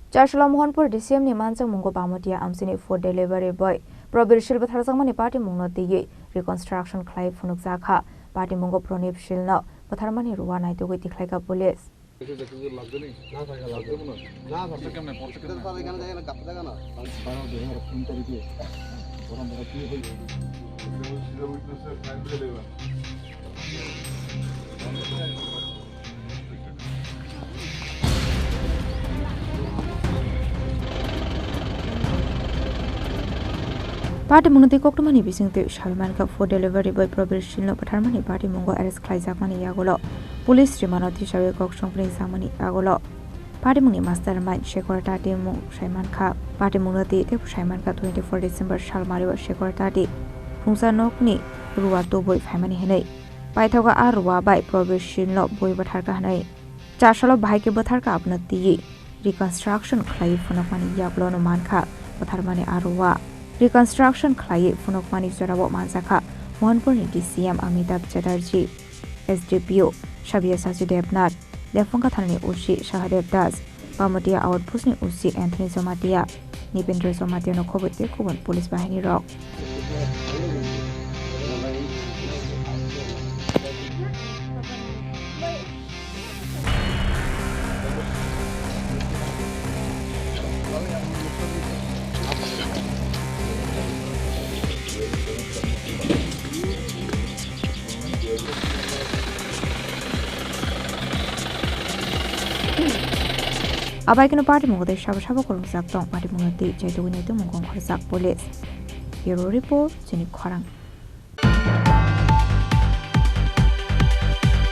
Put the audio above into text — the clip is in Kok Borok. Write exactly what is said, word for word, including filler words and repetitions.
Chasla Mohanpur D C M ni manchak mungo Pamotia amchini food delivery boy Probir Shil bwtharjakmani patimungno twiwi reconstruction khlai phunukjakha. Patimungo Pranib Shilno bwtharmani rua naitugwi tikhlaikha police. Patimungno tei koktwmani bisingtwi salmankha food delivery boy Probir Shilno bwtharmani patimungo arrest khlaijakmani yagulo police rimano tisawi kok songpringjakmani yagulo. Patimungni mastermind Shekhar Tati mung saimankha. Patimungno twi teibo saimankha twenty-four December salmario Shekhar Tati phungsa nokni rua tubui phaimani hinwi. Paithogo a rua bai Probir Shilno bui bwtharkha hinwi. Chasalo bahai khe bwtharkha abono twiwi reconstruction khlaiwi phunukmani yagulono mankha bwtharmani a rua. Reconstruction khlaiwi phunukmani jorao manjakha Mohanpurni D C M Amitabh Chatterjee, S D P O Sabyasachi Debnath, Lephungkha thanani O C Sahadev Das, Pamotia Outpost ni O C Anthony Jamatia, Nipendra Jamatia no khoboi tei kubun police bahini rok. Abai kheno patimungo tei sabo sabo kwrwngjak tong, patimungno twi chaitugwi naitugmung kong khorjak police. Bureau Report, Chini Khorang.